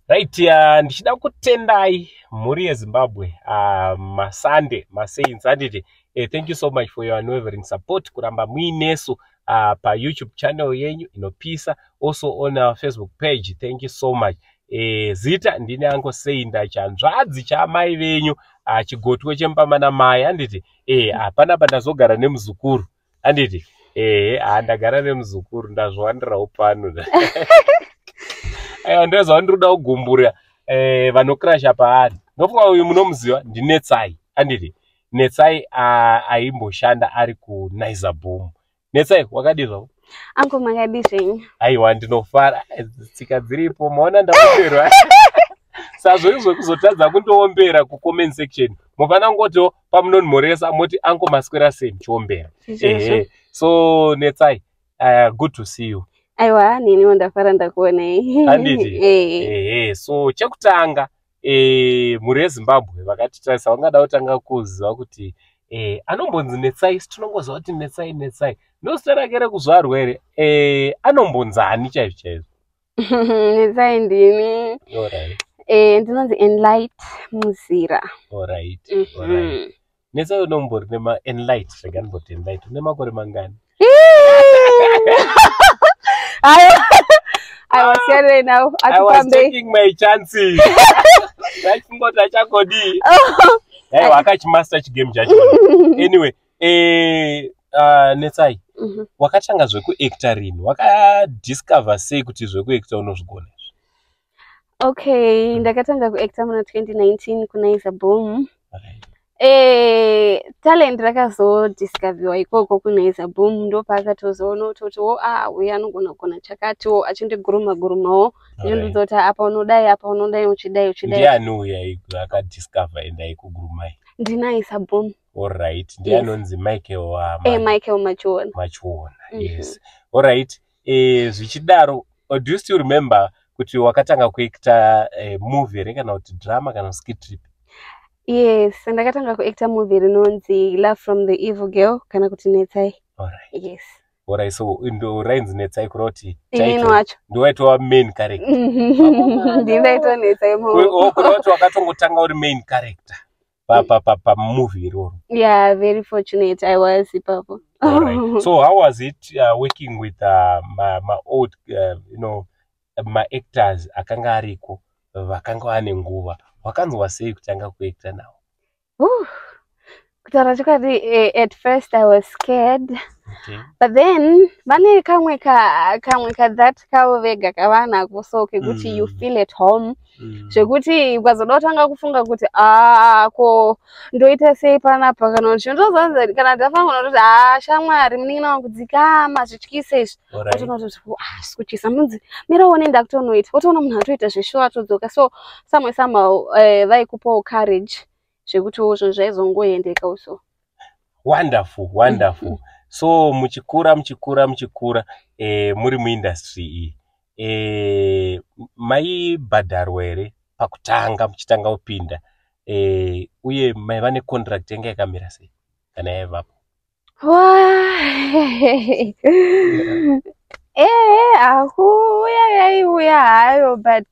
Right, ndichida kutendai mhuri yeZimbabwe, masande masaints, handiti? Thank you so much for your unwavering support, kuramba muinesu paYouTube channel yenyu inopisa, also on our Facebook page. Thank you so much. Zita ndini Angoseinda, chanzvadzi chaamai venyu, chigotwe chemupamana mai, handiti? Hapana pandazogara nemuzukuru, handiti? Ndagara nemuzukuru, ndazviwanirawo pano. Aiwa, ndozva ndiri kuda kugumbura vanokrasha paari. Ndofunga uyu munomuziva, ndiNetsai, handiti? Netsai aimboshanda ari kuNaiza Boom. Netsai, wakadii zvako? Angu, makadii zvenyu? Aiwa, ndinofara. Tsika dziripo, maona ndaomberwa. Sazvo izvo kuzotadza kundoombera kucomment section, mufanira kungotiwo pamunonimhoresa moti, "Ango, maswera sei?" Muchiombera. Ehe, so Netsai, good to see you. Aiwa, neniwo ndafara ndakuonai. Handiti? Ehe, so chekutanga, mhuri yeZimbabwe vakatitarisa vangada kutanga kuziva kuti anombonzi Netsai. Tinongoziva kuti Netsai, Netsai ndozita rake rekuzvarwa here? Anombonzani chaizvo chaizvo? Netsai ndini. Ndinonzi Enlight Muzira. Alright. Netsai, unombori nema, Enlight, rega ndimboti Enlight, une makore mangani? Aiwa, siyanai nawo. I was taking my chances, ndachifunga kuti achakodii. Aiwa, akachimaster chigame chacho. Anyway, Netsai, wakatanga zvekuacta rini? Wakadiscover sei kuti zvekuacta unozvigona izvi? Okay, ndakatanga kuacta muna 2019 kuNaiza Boom. Talent rakazodiscoverwa ikoko kuNaiza Boom. Ndopaakatozoona kutoti wo, ah, uyu anogona kugona chakatiwo, achindiguruma gurumawo, achindiudza kuti apa unodai, apa unodai, uchidai, uchidai. Ndiani uyu akadiscover ende aikugurumai? NdiNaiza Boom. Alright, ndiye anonzi Michael wa Michael Machiona. Machiona. Yes, alright. Zvichidaro, do you still remember kuti wakatanga kuacta movie here, kana kuti drama, kana skit ripi? Yes, ndakatanga kuacta movie rinonzi Love from the Evil Girl, kana kuti Netsai. Yes. Alright, so ndo rainzi Netsai, kureva kuti Inini wacho. Ndowaitova main character? Ndindaitwa Netsai. Kureva kuti wakatongotanga uri main character pamovie iroro? Yeah, very fortunate I was ipapo. Alright. So how was it working with my old maactors akanga ariko, vakanga vane nguva? Wakanzwa sei kutanga kuacta nawo? Kutaura chokwadi, at first I was scared, but then vane kamwe ka kamwe ka that kavo vega kavanako, so kekuti you feel at home, zvekuti ukazoda kutanga kufunga kuti, "Ah, ko ndoita sei panapa?" kana kuti ndozanza, kana ndafanira kuti, "Ha, shamwari, munin'ina wangu, dzikama, zvityise izvi." Otoona kuti, "Ah, sikutyisa." Munzi, "Mira uone, ndakutonoita." Otoona munhu atoita zveshuwa, atodzoka. So somewhere somehow, vaikupawo courage zvekutiwo zvinhu zvaizongoendeka so. Wonderful, wonderful. So muchikura, muchikura, muchikura, muri muindustry iyi, maibhadharwa here pakutanga muchitanga kupinda? Uye maiva necontract yanga yakamira sei, kana yaivapo? Akuuya, yaiuya hayo, but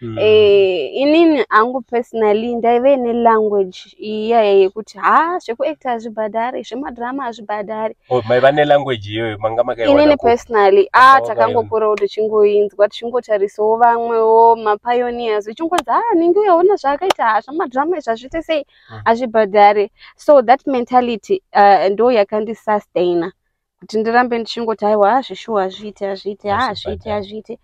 inini hangu personally ndaive nelanguage iyaya yekuti, ha, zvekuacta hazvibhadhari, zvemadhirama hazvibhadhari. Oh, maiva nelanguage iyoyo? Manga makaiwana Inini kupi? personally, a Manga wakaiwana. Takangokurawo tichingoinzwa, tichingotarisa vamwewo mapioneers, uchingonzi, "Ha, ningi uyaona zvaakaita, ha, zvamadhirama izvi hazviite sei, hazvibhadhari." So that mentality ndo yakandisustaina kuti ndirambe ndichingoti, "Aiwa, hazvishuwa, hazviite, hazviite, ha, hazviite, Hazvibhadhari. hazviite."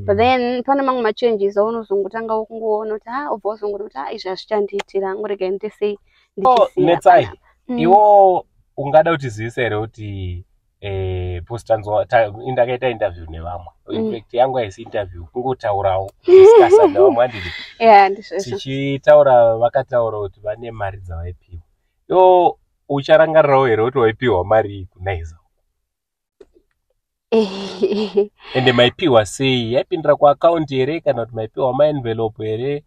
But then pane mamwe machanges aunozongotangawo kungoona kuti, ha, ubva wazongoona kuti, ha, izvi hazvichandiitira hangu, rega ndite sei, Oh, ndichisiya Netsai, panapa. Iwo ungada kutizivisa here kuti postanzwa ndakaita interview nevamwe? In fact, yangu haisi interview, kungotaurawo, kudiscussa nevamwe, handiti? Yeah, ndizvozvo. Tichitaura, vakataura kuti vane mari dzavaipiwa. Iwo ucharangarirawo here kuti waipiwa mari iyi kuNaiza? Ende maipiwa sei? Yaipindira kuakaunti here, kana kuti maipiwa maenvelope here?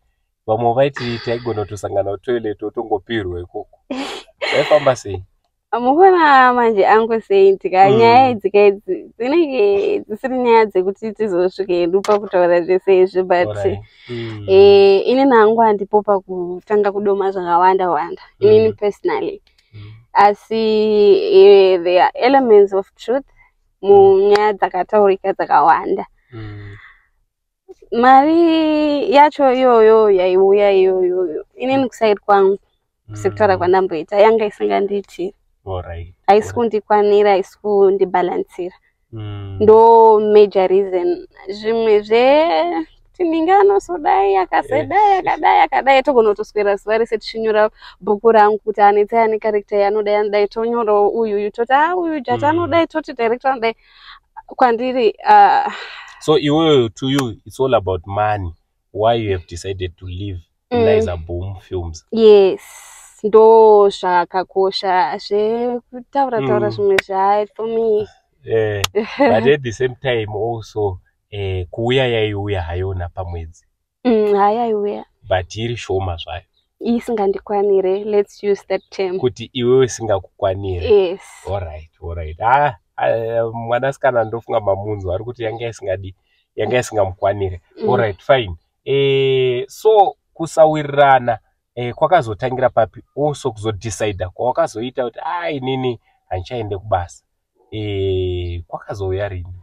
Vamwe vaiti taigona kutosangana kutoilet, wotongopirwa ikoko. Vaifamba sei? Mukuona manje, Uncle Saint ka, nyaya idzi ka idzi dzinenge dzisiri nyaya dzekuti tizosvike hedu pakutaura zvese izvi, but inini hangu handipo pakutanga kudoma zvakawanda wanda inini personally. Asi there are elements of truth munyaya dzakataurika dzakawanda. Mari yacho iyoyo yaiuya iyoyoyo, inini kuside kwangu, sekutaura kwandamboita, yanga isingandiitiri, haisi kundikwanira, haisi kundibhalansira. Ndo major reason. Zvimwe zvekuti ninge anozodai, akazodai, akadai, akadai, togona kutoswera zuva rese tichinyora bhuku rangu kuti anetsai ane character yaanodai, anodai, tonyorawo uyu uyu, toti a uyu jati anodai, toti director anodai kwandiri. So iwewe, to you it's all about money, why you have decided to leave Naiza Boom Films? Yes, ndo zvakakosha. Zvekutaura taura zvimwe zvayo, for me. But at the same time also, kuuya yaiuya hayona pamwedzi? Hayaiuya. But iri shoma zvayo. Isingandikwanire, let's use that term. Kuti iwewe isingakukwanire. Yes. Alright. Ah, ah, mwanasikana, ndofunga mamunzwa ari kuti yanga isingadi, yanga isingamukwanire. Alright, fine. So kusawirirana kwakazotangira papi? Also kuzodecida kwawakazoita kuti a inini handichaende kubasa, kwakazouya rini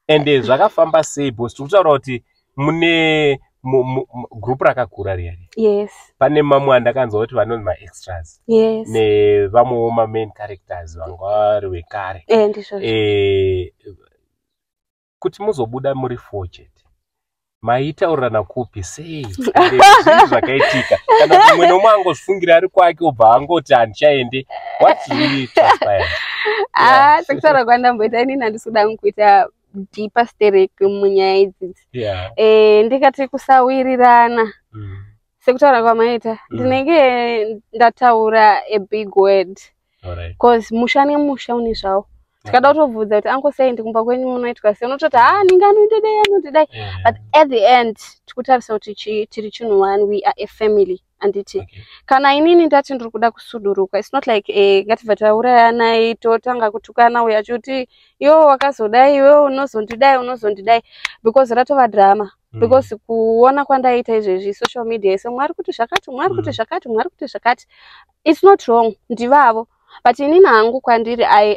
ende zvakafamba sei? Because tiri kutaura kuti mune group rakakura riya riya. Pane mamwe andakanzwa kuti vanonzi maextras nevamwewo mamain characters vanga vari vekare. Ndizvozvo. Kuti muzobuda muri four chete, maitaurirana kupi, sei? Ende zvii zvakaitika? Kana kuti mumwe nomwe angozvifungira ari kwake, obva angoti handichaende? What really transpired? Ah, sekutaura kwandamboita, inini handisi kuda kuita deeper sterek munyaya idzidzi. Ndikati kusawirirana, sekutaura kwamaita, ndinenge ndataura a big word, cause musha nemusha une zvawo. Tikada kutobvunza kuti, "Uncle Saint, kumba kwenyu munoitwa sei?" unototi, "Ha, ninge anondidai, anondidai." But at the end tikutarisa kuti tiri chinhu one, we are a family, handiti? Okay. Kana inini ndati ndiri kuda kusuduruka, it's not like ngatibva taurayanai, totanga kutukana, uyo achiti iwe wakazodai, iwe unozondidai, unozondidai, because ratova drama. Because kuona kwandaita izvezvi social media ise, mwari kuti zvakati, mwari kuti zvakati, mwari kuti zvakati, it's not wrong, ndivavo. But inini hangu kwandiri, I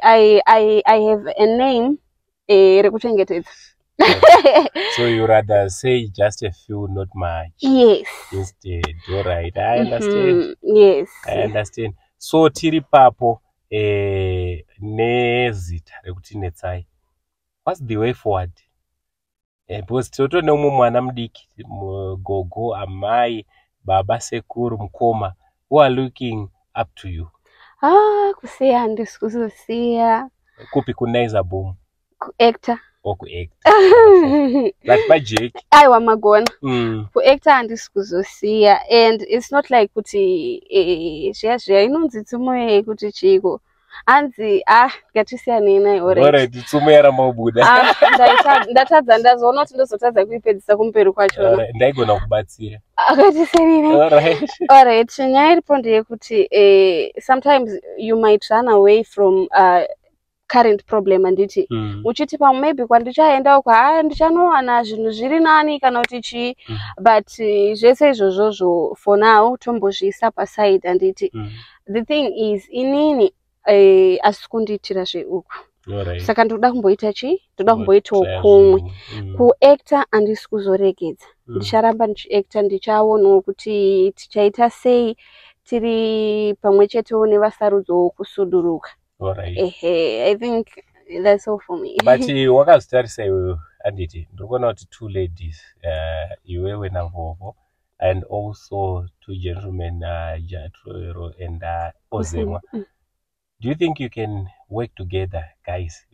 have a name rekuchengetedza. So you rather say just a few, not much? Yes. Instead. All right, I understand. Yes. I understand. So tiri papo nezita rekuti Netsai, what's the way forward? Because totone umwe mwana mudiki, gogo, amai, baba, sekuru, mukoma, who are looking up to you. Ah, kusiya handisi kuzosiya. Kupi, kuNaiza Boom? Kuactor. Or kuact, but pajeki. Aiwa, magona. Kuactor handisi kuzosiya, and it's not like kuti zviya zviya inonzi tsumo yekuti chiko, hanzi, ah, ngatisiyanei nayo. Alright. Alright, tsumo yaramba kubuda. Ah, ndatadza, ndazoona kuti ndozotadza kuipedzisa kumberi kwachona. Alright, ndaigona kubatsira. Akatisiyanei nayo. Alright. Alright, nyaya iripo ndeyekuti sometimes you might run away from current problem, handiti? Uchiti pamwe maybe kwandichaenda uko, ha, ndichanowana zvinhu zviri nani kana kuti chii. But zvese izvozvozvo for now tombozviisa paside, handiti? The thing is, inini asi kundiitira zveuku. Saka ndoda kumboita chii? Ndoda kumboitawo Try kumwe. zvimwe. Kuacta handisi kuzoregedza. Ndicharamba ndichiacta, ndichaonawo kuti tichaita sei tiri pamwe chetewo nevasarudzo kusuduruka. Ehe, I think that's all for me. But wakazotarisa iwewe, handiti? Ndiri kuona kuti two ladies, iwewe navovo, and also two gentlemen, Jatro and Ozemwa. Do you think you can work together, guys,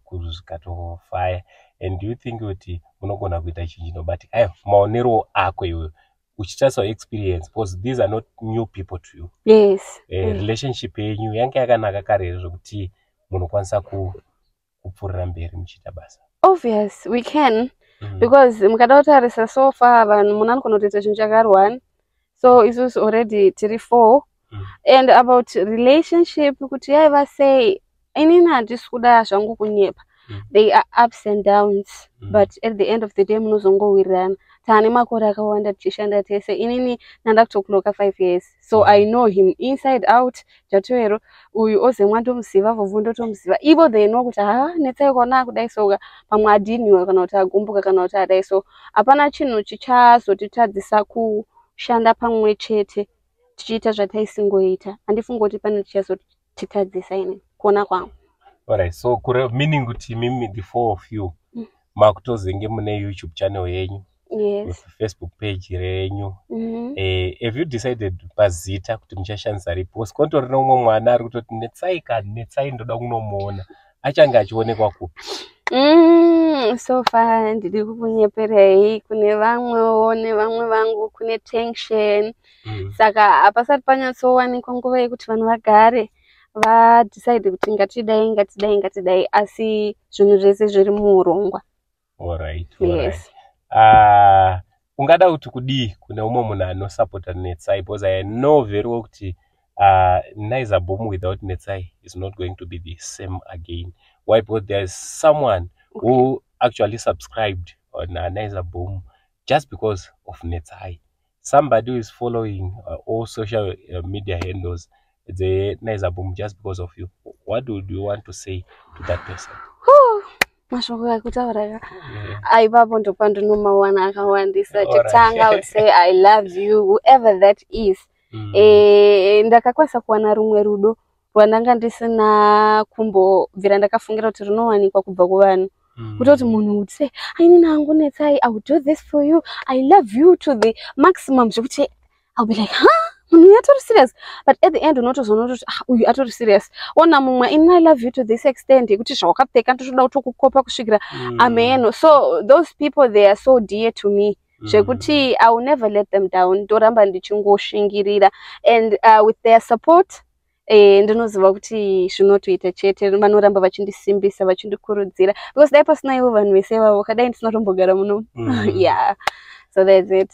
kuzvikatofaya? And do you think kuti munogona kuita chinhu chinobatika? Aiwa, maonero ako iwewe uchitarisa experience, because these are not new people to you. Yes. Relationship yenyu yange yakanaka kare here zvekuti munokwanisa kupfuurira mberi muchiita basa? Obvious, we can, because mukada kutarisa so far, vanhu munhu anogona kutoita chinhu chakarwani, so isusu already tiri four. And about relationship, kuti yaiva sei, inini handisi kuda zvangu kunyepa. They are ups and downs, but at the end of the day munozongowirirana. Taane makore akawanda tichishanda tese. Inini nanda kutoclocka 5 years, so I know him inside out. Jatoero uyu ozemwa ndomuziva, vovhu ndotomuziva. Ivo they know kuti ha, Netsai kona akudai soka, pamwe adhiniwa kana kuti agumbuka kana kuti adai. So hapana chinhu chichazotitadzisa kushanda pamwe chete tichiita zvataisingoita. Handifungi kuti pane chichazotitadzisa, ini kuona kwangu. Alright, so kure meaning kuti mimi, the four of you, makutozenge mune YouTube channel yenyu, Yes. with Facebook page renyu. Have you decided pazita kuti muchashandisa ripi? Because kotori neumwe mwana ari kutoti, "Netsai kani, Netsai, ndoda kunomuona." Achange achionekwa kupi? So far ndiri kukunyeperei, kune vamwewo nevamwe vangu kune tension. Saka hapasati panyatsowanikwa nguva yekuti vanhu vagare vadecide kuti ngatidai, ngatidai, ngatidai, asi zvinhu zvese zviri muurongwa. Alright. Yes. Ungada kuti kudii kune umwe munhu anosapota Netsai? Because I know very well kuti Naiza Boom without Netsai is not going to be the same again. Why? Because there is someone who actually subscribed on Naiza Boom just because of Netsai, somebody who is following all social media handles the Naiza Boom just because of you. What would you want to say to that person? Whew, mashoko ekutaura ka. Aipapo ndopandinomawana akawandisa. Chekutanga, I would say I love you, whoever that is. Ndakakwanisa kuwana rumwe rudo rwandanga ndisina kumbobvira ndakafungira kuti runowanikwa kubva kuvanhu. Kutoti munhu would say, "Ainini hangu Netsai, I will do this for you, I love you to the maximum," zvekuti I'll be like, "Huh, munhu uyu atori serious?" But at the end unotozoona kuti, "Ah, uyu atori serious." Ona mumwe, "Inini I love you to this extent yekuti zvawakapfeka ndotoda kutokukopa kusvikira ameno." So those people, they are so dear to me zvekuti I will never let them down. Ndoramba ndichingoshingirira, and with their support, ndinoziva kuti zvinotoita chete. Vanoramba vachindisimbisa, vachindikurudzira, because dai pasina ivo vanhu vese ivavo, kadai ndisina tombogara muno. Yeah, so that's it.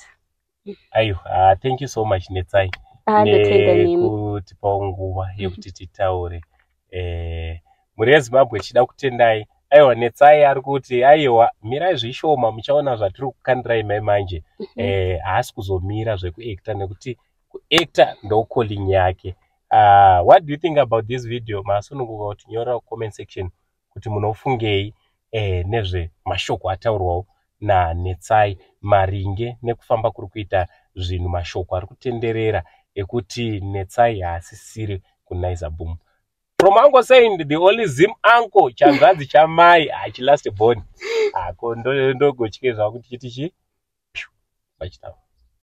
Aiwa, thank you so much, Netsai, Ah, ndotenda nemi. nekutipawo nguva yekuti titaure. Mhuri yeZimbabwe, tichida kutendai. Aiwa, Netsai ari kuti, "Aiwa, mirai zvishoma, muchaona zvatiri kukandirai mai manje." Haasi kuzomira zvekuacta nekuti kuacta ndo calling yake. What do you think about this video? Masununguka kuti nyora comment section kuti munofungei nezvemashoko ataurwawo naNetsai maringe nekufamba kuri kuita zvinhu, mashoko ari kutenderera ekuti Netsai haasisiri kuNaiza Boom. From Uncle Saint, the only Zim uncle, chanzvadzi chamai hachilast born ako, ndogotye zvako tichiti chi vachitaura.